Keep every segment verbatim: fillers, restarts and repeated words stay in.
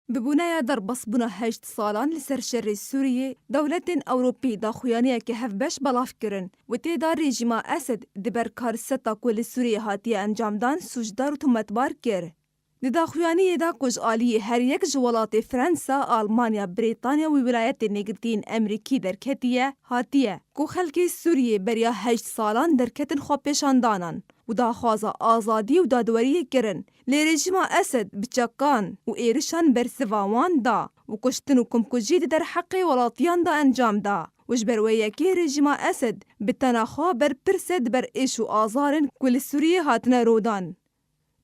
Bi boneya derbasbûna heşt salan li ser şerê Sûriyê, dewletên Ewropî daxuyaniyeke hevbeş belav kirin û tê de rejîma Esed di ber karseta ku li Sûriyê hatiye encamdan sûcdar û tometbar kir. Di daxuyaniyê de ku ji aliyê her yek ji welatê Fransa, Almanya, Brîtanya û Wîlayetên Yekgirtî yên Emerîkî derketiye, hatiye ku xelkê Sûriyê beriya heşt salan derketin xwepêşandanan û daxwaza azadî û dadweriyê kirin. Lê rejîma Esed bi çekan û êrişan bersiva wan da û kuştin û komkujî di derheqê welatiyan de encam da û ji ber wê yekê rejîma Esed bi tena xwe berpirs e di ber êş û azarên ku li Sûriyê hatine rûdan.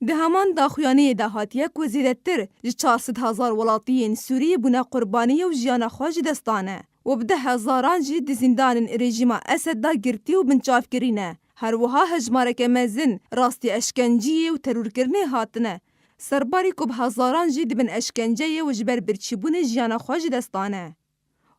Di heman daxuyaniyê de hatiye ku zêdetir ji çar sed hezar welatiyên Sûriyê bûne qurbanî û jiyana xwe ji dest dane û bi deh hezaran jî di zîndanên rejîma Esed de girtî û binçavkirî ne. Her wiha hejmareke mezin rastî eşkenciyê û terorkirinê hatine ser barî ku bi hezaran jî di bin eşkenceyê û ji ber birçîbûnê jiyana xwe ji dest dane.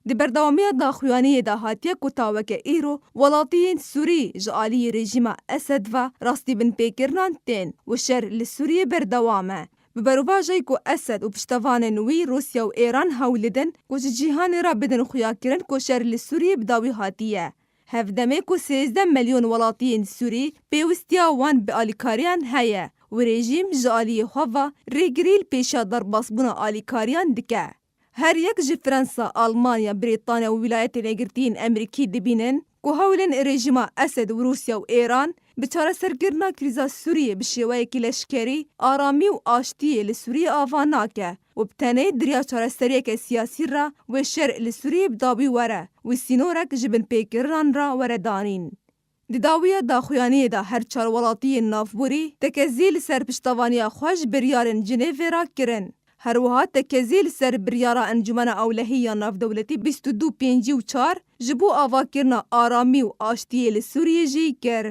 Di berdewamiya daxuyaniyê de hatiye ku ta weke îro welatiyên Sûrî ji aliyê rejîma Esed ve rastî binpêkirinan tên û şer li Sûriyê berdewam e. Bi berovajê ku Esed û piştevanên wî Rûsya û Êran hewl didin ku ji cîhanê re bidin xuyakirin ku şer li Sûriyê bi dawî hatiye. Hevdemê ku sêzdeh milyon welatiyên Sûrî pêwistiya wan bi alîkariyan heye û rejîm ji aliyê xwe ve rêgirî li pêşiya derbasbûna alîkariyan dike. Her yek ji Fransa, Almanya, Brîtanya û Wîlayetên Yekgirtî yên Emerîkî dibînin ku hewlên rejîma Esed û Rûsya û Êran bi çareserkirina krîza Sûriyê bi şêweyekî leşkerî, aramî û aştiyê li Sûriyê ava nake û bi tenê di riya çareseriyeke siyasî re wê şer li Sûriyê bi dawî were û sînorek ji binpêkirinan re were danîn. Di dawiya daxuyaniyê de her çar welatiyên navborî tekezî li ser piştevaniya xwe ji biryarên Cinêvê re kirin. Her wiha tekezî li ser biryara Encûmena Ewlehî ya Navdewletî bîst û du pêncî û çar ji bo avakirina aramî û aştiyê li Sûriyê jî kir.